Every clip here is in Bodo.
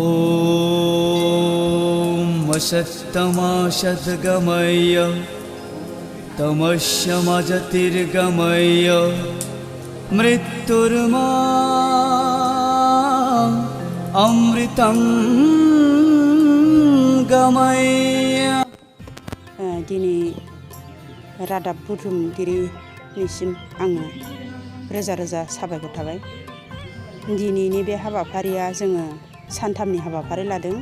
ॐ असत्तमाशद्गमय तमस्यमजतिर्गमय मृत्युर्मा अमृतं गमय। दिनै रादाब बुथुमगिरिनिसिम आङो रोजा रोजा साबायखर थाबाय। दिनैनि बे हाबाफारिया जोङो सानथामनि हाबाफारि लादों।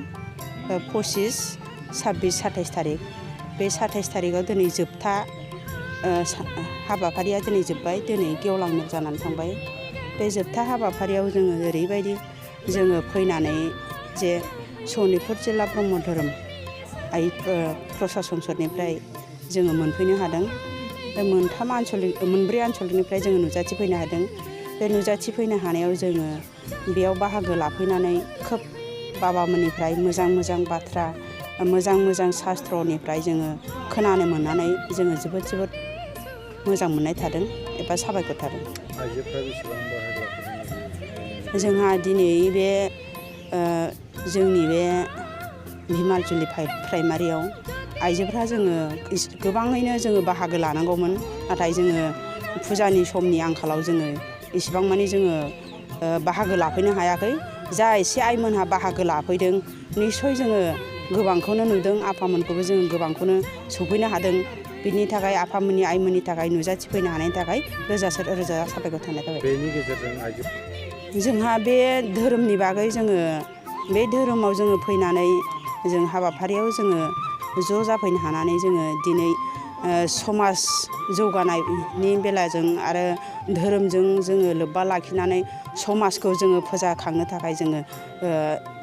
25, 26, 27 थारिख। बे 27 थारिखआव दिनै जोबथा हाबाफारिया दिनै जोब्बाय। दिनै गेवलां मेल जानानै थांबाय। बे जोबथा हाबाफारियाव जोङो ओरैबायदि जोङो फैनानै जे सनितपुर जिल्ला ब्रह्म धोरोम प्रसाद संसदनिफ्राय जोङो मोनफैनो हादों। बे मोनब्रै आनसलिकनिफ्राय जोङो नुजाथिफैनो हादों। बे नुजाथिफैनो हानायाव जोङो बेयाव बाहागो लाफैनानै खोब बाबामोननिफ्राय मोजां मोजां बाथ्रा, मोजां मोजां शास्त्रनिफ्राय जोङो खोनानो मोननानै जोङो जोबोद जोबोद मोजां मोननाय थादों एबा साबायखर थादों। आइजोफ्रा बेसेबां बाहागो लाफैदों? जोंहा दिनै बे जोंनि बे भिमालजुलि प्राइमारियाव आइजोफ्रा जोङो गोबाङैनो जोङो बाहागो लानांगौमोन। नाथाय जोङो फुजानि समनि आंखालाव जोङो इसिबां मानि जोङो बाहागो लाफैनो हायाखै। जा एसे आइमोनहा बाहागो लाफैदों निस्सय जोङो गोबांखौनो नुदों। आफामोनखौबो जोङो गोबांखौनो सौफैनो हादों। बिनि थाखाय आफामोननि आइमोननि थाखाय नुजाथिफैनो हानायनि थाखाय रोजा रोजा साबायखर थानाय थाबाय। बेनि गेजेरजों जोंहा बे धोरोमनि बागै जोङो बे धोरोमाव जोङो फैनानै जों हाबाफारियाव जोङो ज' जाफैनो हानानै जोङो दिनै समाज जौगानायनि बेलाजों आरो धोरोमजों जोङो लोब्बा लाखिनानै समाजखौ जोङो फोजाखांनो थाखाय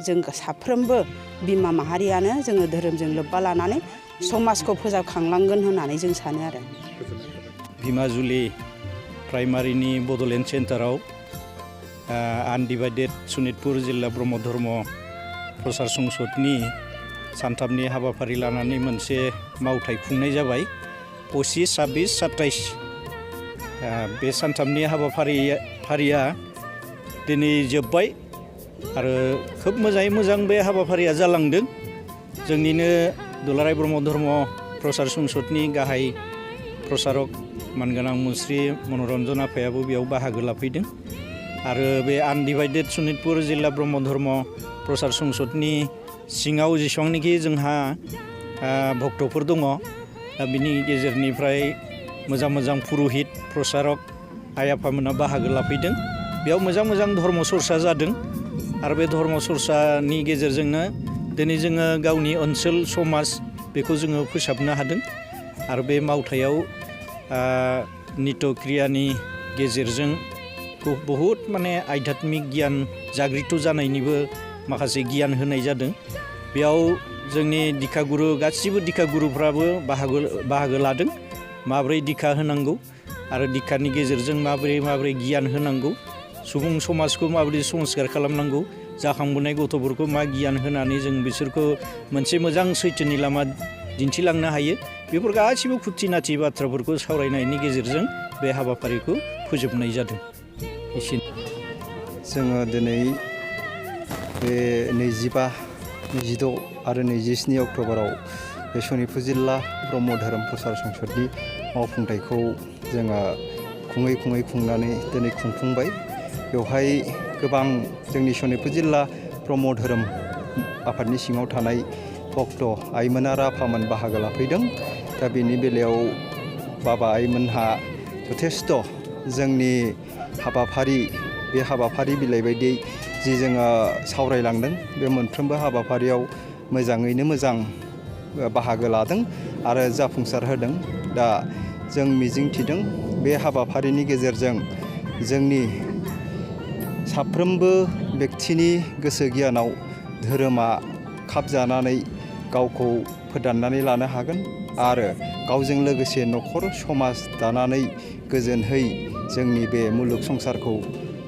जों साफ्रोमबो बिमा माहारियानो जोङो धोरोमजों लोब्बा लानानै समाजखौ फोजाखांलांगोन होननानै जों सानो आरो। भिमाजुलि प्राइमारिनि बड'लेण्ड सेन्टाराव आनडिभाइडेड सनितपुर जिल्ला ब्रह्म धर्म प्रसार संसदनि सानथामनि हाबाफारि लानानै मोनसे मावथाय खुंनाय जाबाय। 25, 26, 27 बे सानथामनि हाबाफारिया दिनै जोब्बाय आरो खोब मोजाङै मोजां बे हाबाफारिया जालांदों। जोंनिनो दुलाराय ब्रह्म धर्म प्रसार संसदनि गाहाय प्रसारक मानगोनां मुस्रि मनरन्जन आफायाबो बेयाव बाहागो लाफैदों। आरो बे आनडिभाइडेड सनितपुर जिल्ला ब्रह्म धर्म प्रसार संसदनि सिङाव जेसेबांनाखि जोंहा भक्तफोर दङ, दा बिनि गेजेरनिफ्राय मोजां मोजां पुर'हित प्रसारक आइ आफामोना बाहागो लाफैदों। बेयाव मोजां मोजां धर्म सरसा जादों। आरो बे धर्म सरसानि गेजेरजोंनो दिनै जोङो गावनि ओनसोल समाज बेखौ जोङो फोसाबनो हादों। आरो बे मावथायाव नित्य क्रियानि गेजेरजों बहुद माने आध्यात्मिक गियान जागृत जानायनिबो माखासे गियान होनाय जादों। बेयाव जोंनि दिखागुरु गासिबो दिखागुरुफ्राबो बाहागो लादों। माब्रै दिखा होनांगौ आरो दिखानि गेजेरजों माब्रै गियान होनांगौ, सुबुं समाजखौ माबोरै संस्कार खालामनांगौ, जाखांबोनाय गथ'फोरखौ मा गियान होनानै जों बिसोरखौ मोनसे मोजां सैथोनि लामा दिन्थिलांनो हायो, बेफोर गासिबो खुथि नाथि बाथ्राफोरखौ सावरायनायनि गेजेरजों बे हाबाफारिखौ फोजोबनाय जादों। जोङो दिनै बे 25, 26 आरो 27 अक्ट'बराव बे सनितपुर जिल्ला ब्रह्म धोरोम प्रसार संसदनि मावफुंथायखौ जोङो खुङै खुंनानै दिनै खुंफुंबाय। बेवहाय गोबां जोंनि सनितपुर जिल्ला ब्रह्म धोरोम आफादनि सिङाव थानाय भक्त आइमोन आरो आफामोन बाहागो लाफैदों। दा बेनि बेलायाव बाबा आइमोनहा जथेस्थ' जोंनि बे हाबाफारि बिलाइ बायदियै जि जोङो सावरायलांदों, बे मोनफ्रोमबो हाबाफारियाव मोजाङैनो मोजां बाहागो लादों आरो जाफुंसार होदों। दा जों मिजिंथिदों बे हाबाफारिनि गेजेरजों जोंनि साफ्रोमबो बेक्तिनि गोसो गियानाव धोरोमा खाबजानानै गावखौ फोदाननानै लानो हागोन आरो गावजों लोगोसे न'खर समाज दानानै गोजोनहै जोंनि बे मुलुग संसारखौ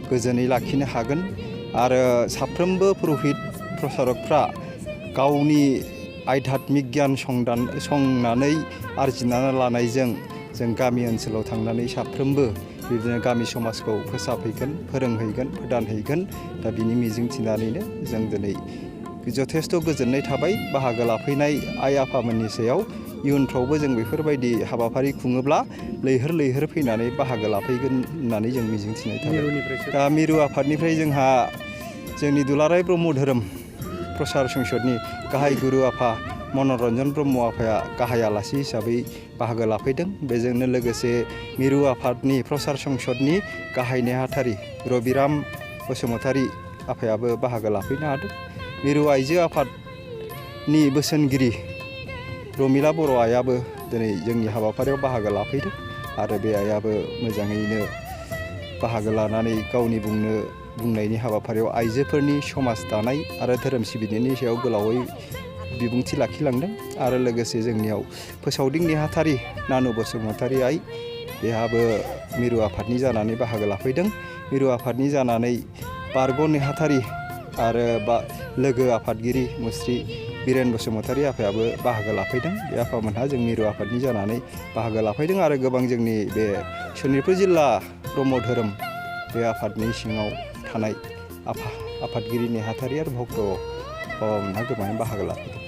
गोजोनै लाखिनो हागोन। आरो साफ्रोमबो पुर'हित प्रसारकफ्रा गावनि आध्यात्मिक गियान संनानै आरजिनानै लानायजों जों गामि ओनसोलाव थांनानै साफ्रोमबो बिदिनो गामि समाजखौ फोसाबहैगोन, फोरोंहैगोन, फोदानहैगोन। दा बिनि मिजिं थिनानैनो जों दिनै जथेस्थ' गोजोननाय थाबाय बाहागो लाफैनाय आइ आफामोननि सायाव। इयुनफ्रावबो जों बेफोरबायदि हाबाफारि खुङोब्ला लैहोर लैहोर फैनानै बाहागो लाफैगोन होननानै जों मिजिंथिनाय थाबाय। दा मिरु आफादनिफ्राय जोंहा जोंनि दुलाराय ब्रह्म धोरोम प्रसार संसदनि गाहाय गुरु आफा मनरन्जन ब्रह्म आफाया गाहाय आलासि हिसाबै बाहागो लाफैदों। बेजोंनो लोगोसे मिरु आफादनि प्रसार संसदनि गाहाय नेहाथारि रबिराम बसुमतारी आफायाबो बाहागो लाफैनो हादों। मिरु आइजो आफादनि बोसोनगिरि रमिला बर' आइयाबो दिनै जोंनि हाबाफारियाव बाहागो लाफैदों आरो बे आइयाबो मोजाङैनो बाहागो लानानै गावनि बुंनायनि हाबाफारियाव आइजोफोरनि समाज दानाय आरो धोरोम सिबिनायनि सायाव गोलावै बिबुंथि लाखिलांदों। आरो लोगोसे जोंनियाव फोसावदिं नेहाथारि नानु बसुमतारी आइ बेहाबो मिरु आफादनि जानानै बाहागो लाफैदों। मिरु आफादनि जानानै बारग' नेहाथारि आरो लोगो आफादगिरि मुस्रि बिरेन बसुमतारी आफायाबो बाहागो लाफैदों। बे आफामोनहा जों मिरु आफादनि जानानै बाहागो लाफैदों आरो गोबां जोंनि बे सनितपुर जिल्ला ब्रह्म धोरोम बे आफादनि सिङाव थानाय आफादगिरि नेहाथारि आरो भक्त बाबामोनहा गोबाङै बाहागो लाफैदों।